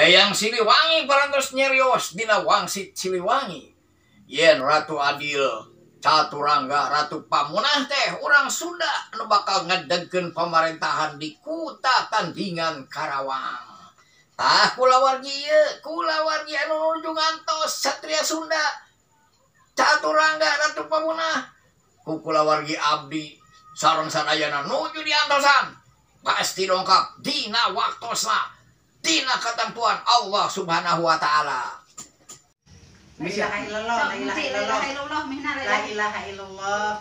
Eyang Siliwangi parantos nyerios dina wangsit Siliwangi. Yen Ratu Adil Caturangga Ratu Pamunah teh urang Sunda anu bakal ngedegkeun pamerintahan di Kuta Tandingan Karawang. Tah kulawargi ieu, kulawargi anu nuju ngantos Satria Sunda Caturangga Ratu Pamunah. Ku kulawargi abdi sareng sadayana nuju diantosan. Pasti dongkap dina waktosna, dina ketentuan Allah Subhanahu wa taala. La ilaha illallah, la ilaha illallah, la ilaha illallah,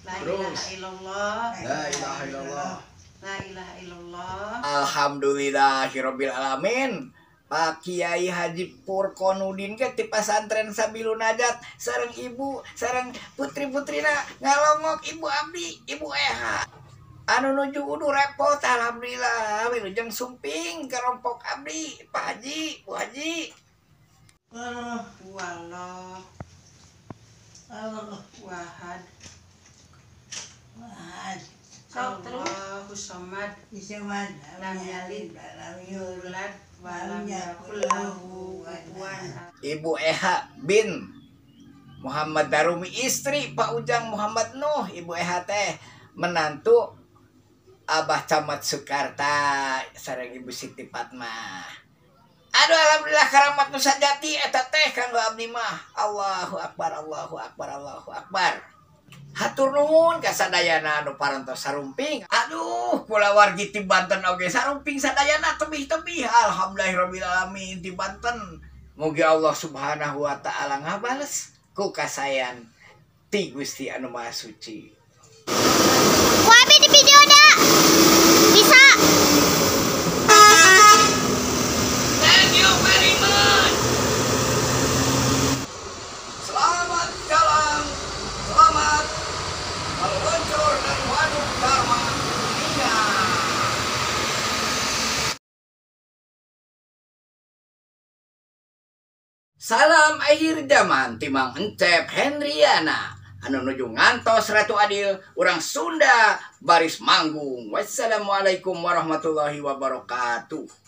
la ilaha illallah, La ilaha illallah. La ilaha illallah. Alhamdulillahirabbil alamin. Pak Kiai Haji Purkonudin ke ti pasantren Sabilun Najat sareng ibu sareng putri-putrina ngalongok ibu abdi, ibu Eha. Anu nuju udu repot, alhamdulillah wilujeng sumping kerompok abdi, Pak Haji, Bu Haji. Wallah, wahad, Allahu samad, lam yalid, yulad, walam yakul lahu kufuwan. Ibu Eha bin Muhammad Darumi, istri Pak Ujang Muhammad Nuh. Ibu Eha teh menantu Abah Camat Sukarta sareng Ibu Siti Fatmah. Aduh, alhamdulillah karamat nu sajati eta teh kanggo abdi mah. Allahu akbar, Allahu akbar, Allahu akbar. Hatur nuhun ka sadayana anu parantos sarumping. Aduh, kulawargi ti Banten oge sarumping sadayana tebih-tebih. Alhamdulillahirabbil alamin ti Banten. Mugi Allah Subhanahu wa taala ngabales ku kasayan ti Gusti anu Maha Suci. Ku abi di video dah. Bisa. Thank you very much. Selamat jalan, selamat meluncur dari Waduk Dharma Kuningan. Salam akhir zaman timang Encep Henriana anu nuju ngantos Ratu Adil urang Sunda baris manggung. Wassalamualaikum warahmatullahi wabarakatuh.